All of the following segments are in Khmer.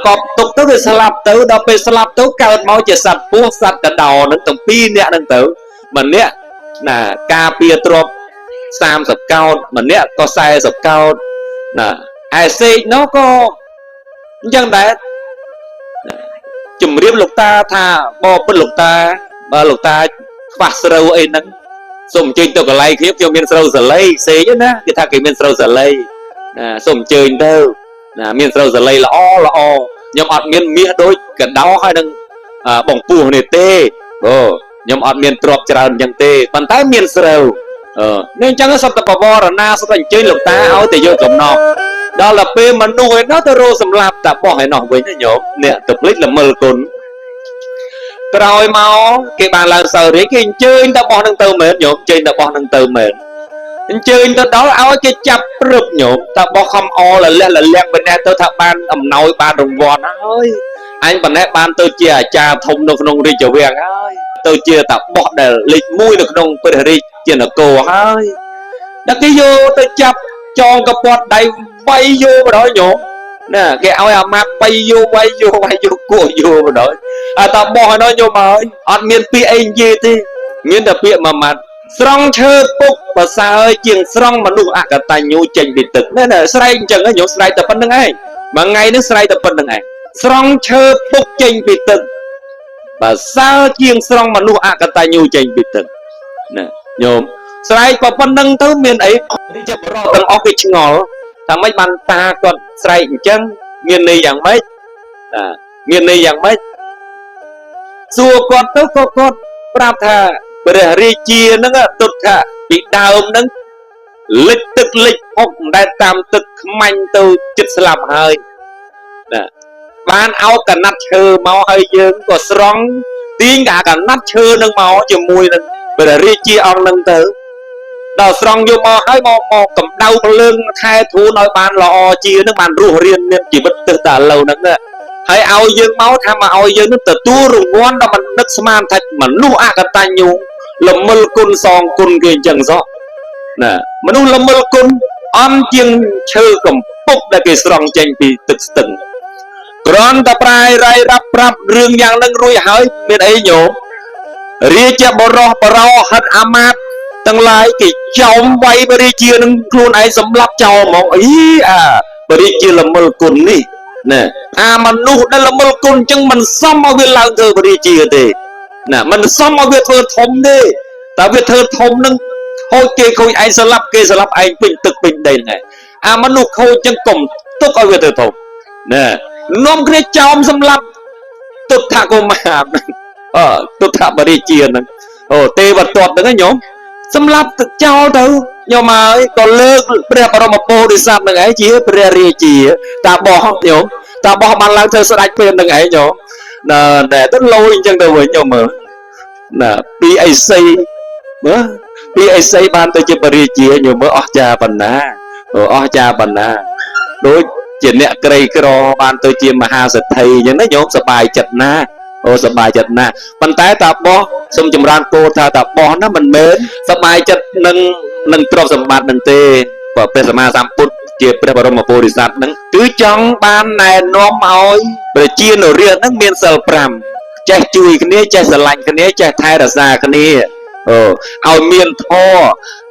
កប់ទុកទៅវាស្លាប់ទៅដល់ពេលស្លាប់ទៅកើតមកជាសត្វពស់សត្វកដោនឹងទាំងពីរអ្នកនឹងទៅម្នាក់ណាការពារទ្រព30កោដម្នាក់ក៏40កោដណាឯសេកនោះក៏អញ្ចឹងដែរជំរាបលោកតាថាបបិទ្ធលោកតាបើលោកតាខ្វះស្រូវអីហ្នឹងសូមអញ្ជើញទៅកន្លែងខ្ញុំខ្ញុំមានស្រូវសាលីសេកណាគេថាគេមានស្រូវសាលីណាសូមអញ្ជើញទៅណាមានស្រូវសាលីល្អល្អខ្ញុំអត់មានមាសដូចកដោហើយនឹងបងពោះនេះទេអូខ្ញុំអត់មានទ្រព្យច្រើនអញ្ចឹងទេប៉ុន្តែមានស្រូវនេះអញ្ចឹងសត្វតបវរណាសត្វតែអញ្ជើញលោកតាឲ្យតែយកកំណត់ដល់ទៅពេលមនុស្សឯនោះទៅរោសម្លាប់តាបោះឯនោះវិញណាញោមអ្នកទៅភ្លេចល្មិលគុណក្រោយមកគេបានឡើងសោយរាជគេអញ្ជើញតាបោះនឹងទៅមែនញោមអញ្ជើញតាបោះនឹងទៅមែនអញ្ជើញទៅដល់ឲ្យគេចាប់ព្រឹបញោមតាបោះខំអលលះលលៀងបណេះទៅថាបានអំណោយបានរង្វាន់ហើយអញបណេះបានទៅជាអាចារ្យធំនៅក្នុងរាជវាំងហើយទៅជាតាបោះដែលលេខ1នៅក្នុងព្រះរាជានគរហើយដល់គេយកទៅចាប់ចងកពត់ដៃវាយយកបណ្ដោយញោមណាគេឲ្យអាម៉ាប់វាយយកវាយយកវាយយកគោះយកបណ្ដោយអាតាបោះឲ្យញោមហើយអត់មានពាក្យអីនិយាយទេមានតែពាក្យមួយម៉ាត់ស្រង់ឈើពុកប្រសើរជាងស្រង់មនុស្សអកតញ្ញូចេញពីទឹកណែស្រែកអញ្ចឹងញោមស្រែកតែប៉ុណ្្នឹងឯងមួយថ្ងៃនេះស្រែកតែប៉ុណ្្នឹងឯងស្រង់ឈើពុកចេញពីទឹកបើសើជាងស្រង់មនុស្សអកតញ្ញូចេញពីទឹកណាញោមស្រែកប៉ុណ្្នឹងទៅមានអីរាជបរោះទាំងអស់គេឆ្ងល់ថាម៉េចបានតាគាត់ស្រែកអញ្ចឹងមានន័យយ៉ាងម៉េចមានន័យយ៉ាងម៉េចសួរគាត់ទៅក៏គាត់ប្រាប់ថាព្រះរាជាហ្នឹងទុតថាពីដើមហ្នឹងលិចទឹកលិចអុកមិនដែលតាមទឹកខ្មាញ់ទៅចិត្តស្លាប់ហើយណាបានឲ្យកណាត់ឈើមកហើយយើងក៏ស្រង់ទាញអាកណាត់ឈើនឹងមកជាមួយនឹងព្រះរាជាអង្គនឹងទៅដល់ស្រង់យកមកហើយមកមកកម្ដៅភ្លើងថែធូនឲ្យបានល្អជានឹងបានរស់រានមានជីវិតទៅតែឥឡូវហ្នឹងហើយឲ្យយើងមកថាមកឲ្យយើងនឹងទទួលរង្វាន់ដល់មិននឹកស្មានថាមនុស្សអកតញ្ញូល្មិលគុណសងគុណគេអញ្ចឹងសោះណាមនុស្សល្មិលគុណអន់ជាងឈើកំពុកដែលគេស្រង់ចេញពីទឹកស្ទឹងគ្រាន់តែប្រែរៃរាប់ប្រាប់រឿងយ៉ាងនឹងរួចហើយមានអីញោមរាជបរោះបរោហិតអាមាត្យទាំងឡាយគេចោមវាយបរិជានឹងខ្លួនឯងសម្លាប់ចោលហ្មងអីអាបរិជាល្មិលគុណនេះណាអាមនុស្សដែលល្មិលគុណអញ្ចឹងមិនសមឲ្យវាឡើងធ្វើបរិជាទេណាមិនសមឲ្យវាធ្វើធំទេតែវាធ្វើធំនឹងខូចគេខូចឯងស្លាប់គេស្លាប់ឯងពេញទឹកពេញដីហ្នឹងឯងអាមនុស្សខូចអញ្ចឹងកុំទុកឲ្យវាធ្វើធំណានាំគ្នាចោមសម្លាប់ទុដ្ឋកុមារអឺទុដ្ឋបរិជាហ្នឹងអូទេវទត្តហ្នឹងញោមសម្លាប់ទឹកចោលទៅញោមហើយក៏លើកព្រះបរមពោធិសត្វហ្នឹងឯងជាព្រះរាជាតាបោះញោមតាបោះបានឡើងធ្វើស្ដេចពេលហ្នឹងឯងញោមណែទៅលយអញ្ចឹងទៅវិញញោមមើលណាពីអីសីមើលពីអីសីបានទៅជាព្រះរាជាញោមមើលអស្ចារ្យប៉ុណ្ណាអស្ចារ្យប៉ុណ្ណាដូចជាអ្នកក្រីក្របានទៅជាមហាសេដ្ឋីអញ្ចឹងណាញោមសប្បាយចិត្តណាស់អូសប្បាយចិត្តណាស់ប៉ុន្តែតាបោះសូមចម្រើនពោលថាតាបោះណាមិនមែនសប្បាយចិត្តនឹងទ្រព្យសម្បត្តិនឹងទេបើព្រះសម្មាសម្ពុទ្ធជាព្រះបរមពោធិសត្វនឹងគឺចង់បានណែនាំឲ្យប្រជានរាជនឹងមានសិល5ចេះជួយគ្នាចេះស្រឡាញ់គ្នាចេះថែរក្សាគ្នាអូឲ្យមានធម៌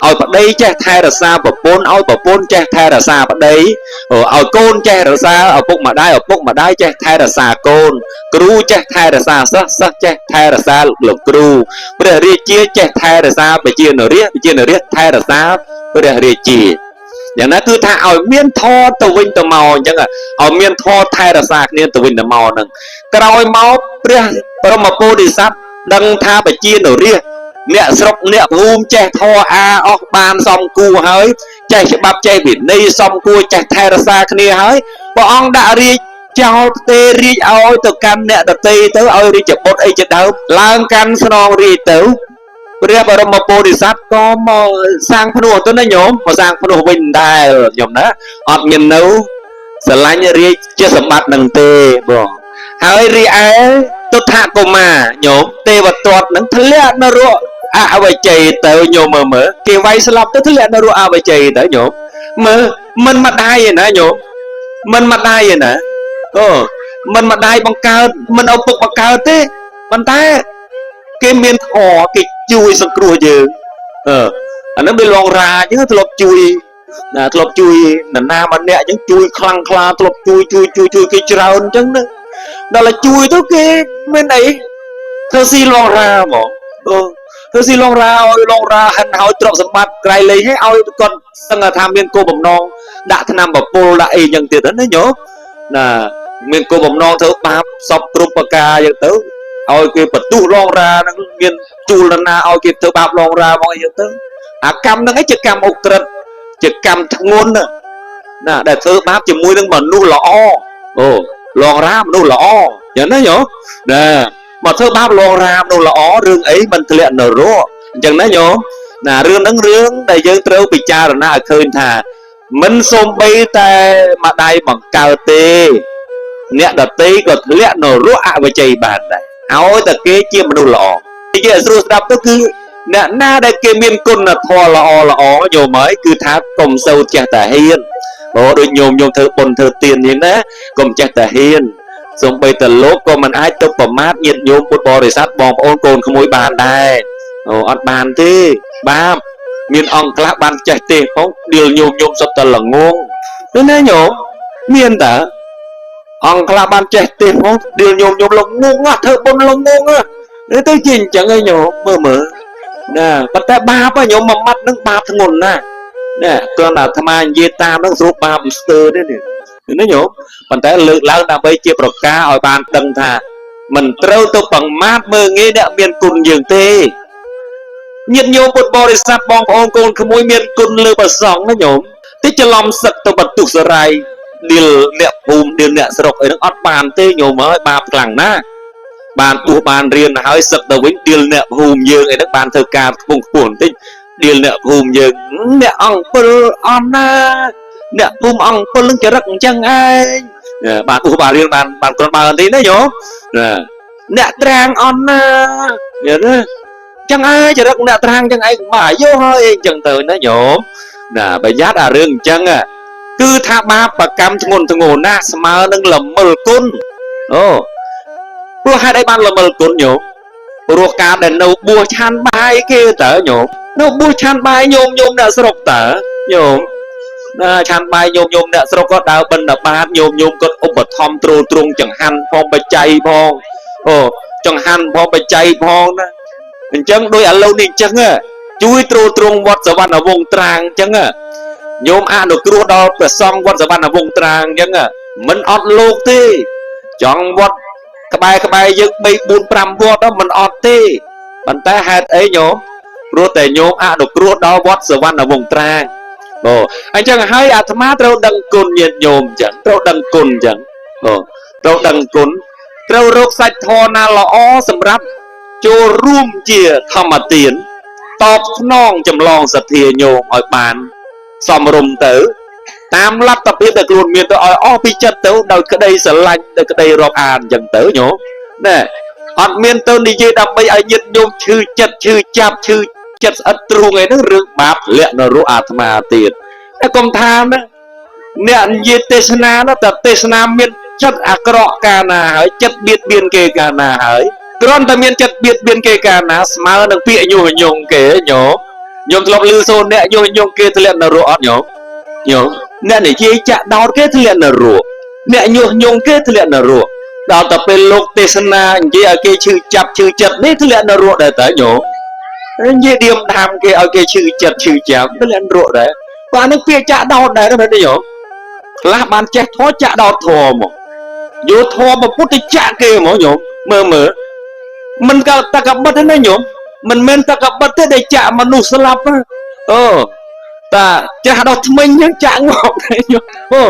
ឲ្យប្តីចេះថែរក្សាប្រពន្ធឲ្យប្រពន្ធចេះថែរក្សាប្តីឲ្យកូនចេះរក្សាឪពុកម្ដាយឪពុកម្ដាយចេះថែរក្សាកូនគ្រូចេះថែរក្សាសិស្សសិស្សចេះថែរក្សាលោកគ្រូព្រះរាជាចេះថែរក្សាប្រជានរាជប្រជានរាជថែរក្សាព្រះរាជាយ៉ាងណាគឺថាឲ្យមានធម៌ទៅវិញទៅមកអញ្ចឹងឲ្យមានធម៌ថែរក្សាគ្នាទៅវិញទៅមកហ្នឹងក្រោយមកព្រះបរមពោធិសត្វដឹងថាប្រជានរាជអ្នកស្រុកអ្នកភូមិចេះធម៌អាអស់បានសំគួរហើយចេះច្បាប់ចេះវិន័យសំគួរចេះថែរក្សាគ្នាហើយព្រះអង្គដាក់រាជចោលផ្ទេរាជឲ្យទៅកាន់អ្នកដតីទៅឲ្យរាជបុត្រអីជាដើមឡើងកាន់ស្នងរាជទៅព្រះបរមពោធិសត្វក៏មកសាងភ្នោះទៅណាញោមមកសាងភ្នោះវិញដែរញោមណាអត់មាននៅស្រឡាញ់រាជជាសម្បត្តិនឹងទេបងហើយរីឯទុដ្ឋកុមារញោមទេវទត្តនឹងធ្លាក់នរកអវជ័យទៅញោមមើលមើលគេវាយស្លាប់ទៅធ្លាក់នរកអវជ័យទៅញោមមើលមិនម្ដាយឯណាញោមមិនម្ដាយឯណាអូ មិនម្ដាយបង្កើតមិនឪពុកបង្កើតទេប៉ុន្តែគេមានធម៌គេជួយសង្គ្រោះយើងអឺអានឹងវាលងរាអញ្ចឹងធ្លាប់ជួយណាធ្លាប់ជួយនរណាម្នាក់អញ្ចឹងជួយខ្លាំងក្លាធ្លាប់ជួយជួយជួយជួយគេច្រើនអញ្ចឹងណាដល់តែជួយទៅគេមានអីធ្វើស៊ីលងរាហ្មងអឺធ្វើស៊ីលងរាឲ្យលងរាហិនឲ្យទ្រព្យសម្បត្តិក្រៃលែងឲ្យគាត់សឹងថាមានគោលបំណងដាក់ថ្នាំបពុលដាក់អីអញ្ចឹងទៀតណាញោមណាមានគោលបំណងធ្វើបាបសពគ្រប់ប្រការអញ្ចឹងទៅឲ្យគេបន្ទុះលងរានឹងមានជួលណាឲ្យគេធ្វើបាបលងរាមកអីចឹងទៅអាកម្មហ្នឹងឯងជាកម្មអុក្រិតជាកម្មធ្ងន់ណាដែលធ្វើបាបជាមួយនឹងមនុស្សល្អអូលងរាមនុស្សល្អចឹងណាញោមណាមកធ្វើបាបលងរាមនុស្សល្អរឿងអីមិនធ្លាក់នរកអញ្ចឹងណាញោមណារឿងហ្នឹងរឿងដែលយើងត្រូវពិចារណាឲ្យឃើញថាមិនសំបីតែម្ដាយបង្កើតទេអ្នកដតីក៏ធ្លាក់នរកអវជ័យបានដែរឲ្យតែគេជាមនុស្សល្អនិយាយឲ្យស្រួលស្ដាប់ទៅគឺអ្នកណាដែលគេមានគុណធម៌ល្អល្អញោមហើយគឺថាកុំសូវចេះតែហ៊ានបើដូចញោមញោមធ្វើបុណ្យធ្វើទានយ៉ាងណាកុំចេះតែហ៊ានសូម្បីតែលោកក៏មិនអាចទៅប្រមាថញាតិញោមពុទ្ធបរិស័ទបងប្អូនកូនក្មួយបានដែរអូអត់បានទេបាបមានអង្គខ្លះបានចេះទេផងដៀលញោមញោមសុទ្ធតែល្ងងទេណាញោមមានតើអង្គខ្លះបានចេះទេផងដៀលញោមញោមល្ងងធ្វើបុណ្យល្ងងទៅជាអញ្ចឹងឯងញោមមើលមើលណាប៉ុន្តែបាបញោមមួយម៉ាត់នឹងបាបធ្ងន់ណាស់ណាគ្រាន់តែអាត្មានិយាយតាមនឹងស្រួលបាបស្ទើរទេនេះណាញោមប៉ុន្តែលើកឡើងដើម្បីជាប្រការឲ្យបានដឹងថាមិនត្រូវទៅប្រមាថមើលងាយអ្នកមានគុណយើងទេញាតិញោមពុទ្ធបរិស័ទបងប្អូនកូនក្មួយមានគុណលើព្រះសង្ឃណាញោមតិចច្រឡំសឹកទៅបន្ទុះសរាយដៀលអ្នកភូមិដៀលអ្នកស្រុកអីហ្នឹងអត់បានទេញោមហើយបាបខ្លាំងណាស់បានពោះបានរៀនហើយសឹកទៅវិញដៀលអ្នកភូមិយើងអីហ្នឹងបានធ្វើការខ្ពង់ខ្ពស់បន្តិចដៀលអ្នកភូមិយើងអ្នកអង្គពិលអន់ណាអ្នកភូមិអង្គពិលនឹងចរិតអញ្ចឹងឯងបានពោះបានរៀនបានបានគ្រាន់បើបន្តិចណាញោមអ្នកត្រាងអន់ណាយល់ទេចឹងឯងចរិតអ្នកត្រាងចឹងឯងមកអាយុហើយអីចឹងទៅណាញោមណាប្រយ័ត្នអារឿងអញ្ចឹងគឺថាបាបកម្មធ្ងន់ធ្ងរណាស់ស្មើនឹងល្មិលគុណអូព្រោះហេតុអីបានល្មិលគុណញោមព្រោះការដែលនៅបួសឆាន់បាយគេតើញោមនៅបួសឆាន់បាយញោមញោមអ្នកស្រុកតើញោមណាឆាន់បាយញោមញោមអ្នកស្រុកក៏ដើរបិណ្ឌបាតញោមញោមក៏ឧបត្ថម្ភទ្រទ្រង់ចង្ហាន់ផងបច្ច័យផងអូចង្ហាន់ផងបច្ច័យផងណាអញ្ចឹងដោយឥឡូវនេះអញ្ចឹងជួយទ្រទ្រង់វត្តសវណ្ណវង្សត្រាងអញ្ចឹងញោមអនុគ្រោះដល់ព្រះសង្ឃវត្តសវណ្ណវង្សត្រាងអញ្ចឹងមិនអត់លោកទេចង់វត្តក្បែរក្បែរយើង3 4 5វត្តមិនអត់ទេប៉ុន្តែហេតុអីញោមព្រោះតែញោមអនុគ្រោះដល់វត្តសវណ្ណវង្សត្រាងអូអញ្ចឹងហើយអាត្មាត្រូវដឹងគុណញាតិញោមអញ្ចឹងត្រូវដឹងគុណអញ្ចឹងអូត្រូវដឹងគុណត្រូវរកសាច់ធម៌ណាល្អសម្រាប់ចូលរួមជាធម្មទានតបស្នងចម្លងសទ្ធាញោមឲ្យបានសមរម្យទៅតាមលទ្ធភាពដែលខ្លួនមានទៅឲ្យអស់ពីចិត្តទៅដោយក្តីស្រឡាញ់ដោយក្តីរាប់អានអញ្ចឹងទៅញោមណែអត់មានទៅនិយាយដើម្បីឲ្យញាតិញោមឈឺចិត្តឈឺចាប់ឈឺចិត្តស្អិតទ្រូងអីហ្នឹងរឿងបាបលាក់នរកអាត្មាទៀតតែកុំថាណាអ្នកនិយាយទេសនាណាតែទេសនាមានចិត្តអាក្រក់កាលណាហើយចិត្តបៀតបៀនគេកាលណាហើយគ្រាន់តែមានចិត្តបៀតបៀនគេកាលណាស្មើនឹងពាក្យញុះញង់គេញោមញោមធ្លាប់ឮសូរអ្នកញុះញង់គេធ្លាក់នរកអត់ញោមញោមអ្នកនិយាយចាក់ដោតគេធ្លាក់នរកអ្នកញុះញង់គេធ្លាក់នរកដល់តែពេលលោកទេសនានិយាយឲ្យគេឈឺចាប់ឈឺចិត្តនេះធ្លាក់នរកដែរតើញោមនិយាយឌៀមដាមគេឲ្យគេឈឺចិត្តឈឺចាប់ធ្លាក់នរកដែរព្រោះអានឹងពាក្យចាក់ដោតដែរមែនទេញោមខ្លះបានចេះធေါ်ចាក់ដោតធေါ်មកយកធေါ်ពុទ្ធចាក់គេមកញោមមើលមើលមិនក៏តកបិតទេណាញោមមិនមែនតកបិតទេដែលចាក់មនុស្សស្លាប់អូតាចាស់ដល់ថ្មិញហ្នឹងចាក់ងាប់ទេញោមអូ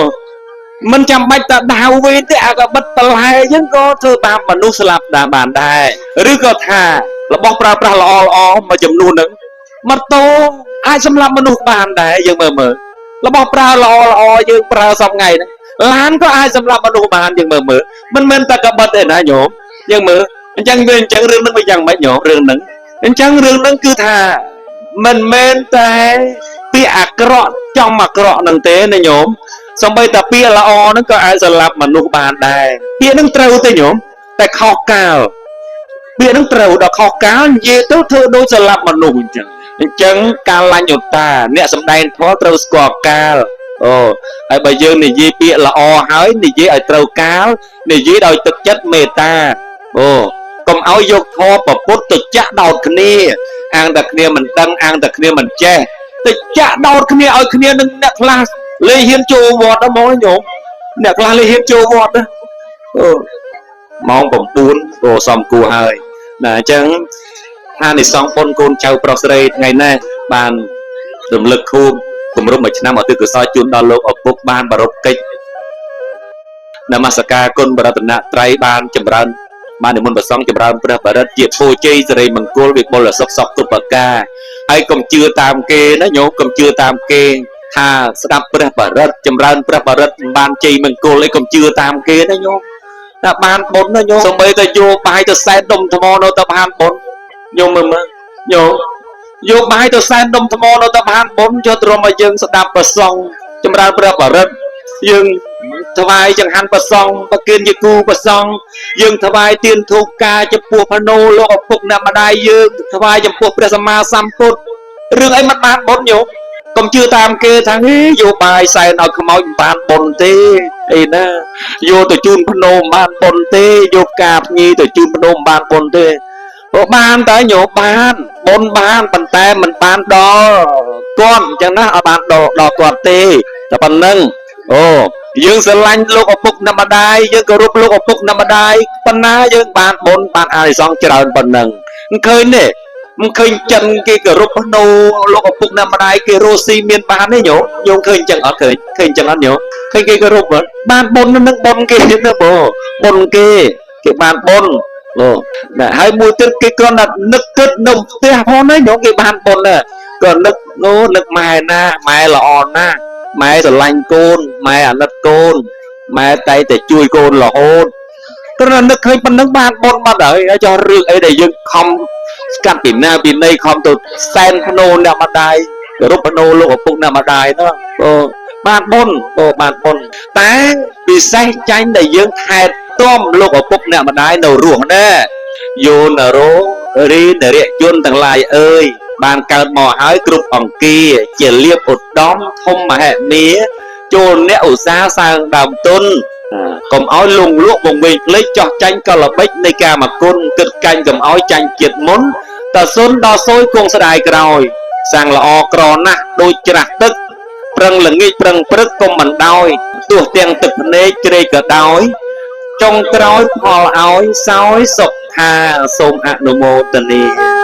មិនចាំបាច់តាដាវវិញទេអាកបិតបន្លែអញ្ចឹងក៏ធ្វើបាបមនុស្សស្លាប់ដែរបានដែរឬក៏ថារបស់ប្រើប្រាស់ល្អល្អមួយចំនួនហ្នឹងម៉ូតូអាចសម្លាប់មនុស្សបានដែរយើងមើលមើលរបស់ប្រើល្អល្អយើងប្រើសពថ្ងៃហ្នឹងឡានក៏អាចសម្លាប់មនុស្សបានយើងមើលមើលមិនមែនតកបិតទេណាញោមយើងមើលអញ្ចឹងវាអញ្ចឹងរឿងហ្នឹងវាយ៉ាងម៉េចញោមរឿងហ្នឹងអញ្ចឹងរឿងហ្នឹងគឺថាមិនមែនតែពាក្យអាក្រក់ចំអាក្រក់ហ្នឹងទេណាញោម សំបីតាពាក្យល្អហ្នឹងក៏អាចសម្លាប់មនុស្សបានដែរពាក្យហ្នឹងត្រូវទេញោមតែខុសកាលពាក្យហ្នឹងត្រូវដល់ខុសកាលនិយាយទៅធ្វើដូចសម្លាប់មនុស្សអញ្ចឹងអញ្ចឹងកាលញ្ញតាអ្នកសំដែងធម៌ត្រូវស្គាល់កាលអូហើយបើយើងនិយាយពាក្យល្អហើយនិយាយឲ្យត្រូវកាលនិយាយដោយទឹកចិត្តមេត្តាអូកុំឲ្យយកធម៌ប្រពុតទៅចាក់ដោតគ្នាអាងតែគ្នាមិនដឹងអាងតែគ្នាមិនចេះទៅចាក់ដោតគ្នាឲ្យគ្នានឹងអ្នកខ្លះលេហ៊ានចូលវត្តដល់មកញោមអ្នកខ្លះលេហ៊ានចូលវត្តណាអូម៉ោង9អូសំគួរហើយណាអញ្ចឹងថានិសង្ឃបុណ្យកូនចៅប្រុសស្រីថ្ងៃនេះបានរំលឹកខួបគម្រប់មួយឆ្នាំឧទ្ទិសកុសលជូនដល់លោកឪពុកបានប្រារព្ធកិច្ចនមស្ការគុណបរតនត្រ័យបានចម្រើនបាននិមន្តប្រសង់ចម្រើនព្រះបរិត្តជាពោជ័យសិរីមង្គលវិបុលសុខសពគ្រប់ប្រការហើយកុំជឿតាមគេណាញោមកុំជឿតាមគេថាស្ដាប់ព្រះបរិត្តចម្រើនព្រះបរិត្តបានជ័យមង្គលអីកុំជឿតាមគេណាញោមតែបានបុណ្យណាញោមសូម្បីតែយកបាយទៅសែនដុំថ្មនៅតែបានបុណ្យញោមមើលមើលញោមយកបាយទៅសែនដុំថ្មនៅតែបានបុណ្យយកទ្រាំឲ្យយើងស្ដាប់ប្រសង់ចម្រើនព្រះបរិត្តយើងថ្វាយចង្ហាន់ប្រសង់ប្រគិនជាគូប្រសង់យើងថ្វាយទានធូបការចំពោះភ្នោលោកឪពុកអ្នកម្ដាយយើងថ្វាយចំពោះព្រះសម្មាសម្ពុទ្ធរឿងអីមិនបានបុណ្យញោមកុំជឿតាមគេថាហេយកបាយសែនឲ្យខ្មោចមិនបានបុណ្យទេអីណាយកទៅជូនភ្នោមិនបានបុណ្យទេយកការភ្ញីទៅជូនភ្នោមិនបានបុណ្យទេព្រោះបានតែញោមបានបុណ្យបានប៉ុន្តែមិនបានដល់គាត់អញ្ចឹងណាអត់បានដល់គាត់ទេតែប៉ុណ្្នឹងអូយើងស្រឡាញ់លោកឪពុកអ្នកម្ដាយយើងគោរពលោកឪពុកអ្នកម្ដាយប៉ុណ្ណាយើងបានបុណ្យបានអានិសង្សច្រើនប៉ុណ្ណឹងមិនឃើញទេមិនឃើញចិនគេគោរពភ្នោលោកឪពុកអ្នកម្ដាយគេរស់ស៊ីមានបានទេញោមញោមឃើញចឹងអត់ឃើញឃើញចឹងអត់ញោមឃើញគេគោរពបានបុណ្យនឹងបុណ្យគេណាបងបុណ្យគេគេបានបុណ្យអូណាហើយមួយទៀតគេគ្រាន់តែនឹកគិតនៅផ្ទះផងណាញោមគេបានបុណ្យដែរក៏នឹកអូនឹកម៉ែណាម៉ែល្អណាស់ម៉ែស្រឡាញ់កូនម៉ែអាណិតកូនម៉ែតែតែជួយកូនរហូតគ្រាន់តែនឹកឃើញប៉ុណ្្នឹងបានបុណ្យបាត់ហើយចោះរឿងអីដែលយើងខំស្កាត់ពីណាពីណីខំទៅសែនភ្នោអ្នកម្ដាយគោរពភ្នោលោកឪពុកអ្នកម្ដាយនោះអូបានបុណ្យអូបានបុណ្យតែពិសេសចាញ់ដែលយើងថែទាំលោកឪពុកអ្នកម្ដាយនៅរស់ណាយោនរោរីនរជនទាំងឡាយអើយបានកើតមកហើយគ្រប់អង្គាជាលៀបឧត្តមធំមហិមាចូលអ្នកឧស្សាហ៍សាងដើមទុនកុំឲ្យលងលក់វង្វេងភ្លេចចោះចាញ់កលបិចនៃកាមគុណគិតកាញ់កុំឲ្យចាញ់ជាតិមុនតសុនដល់សួយគង់ស្ដាយក្រោយសាងល្អក្រណាស់ដូចច្រាស់ទឹកប្រឹងល្ងាចប្រឹងព្រឹកកុំបណ្ដោយទោះទាំងទឹកភ្នែកជ្រែកក៏ដោយចុងក្រោយផលឲ្យសោយសុខថាសូមអនុមោទនា។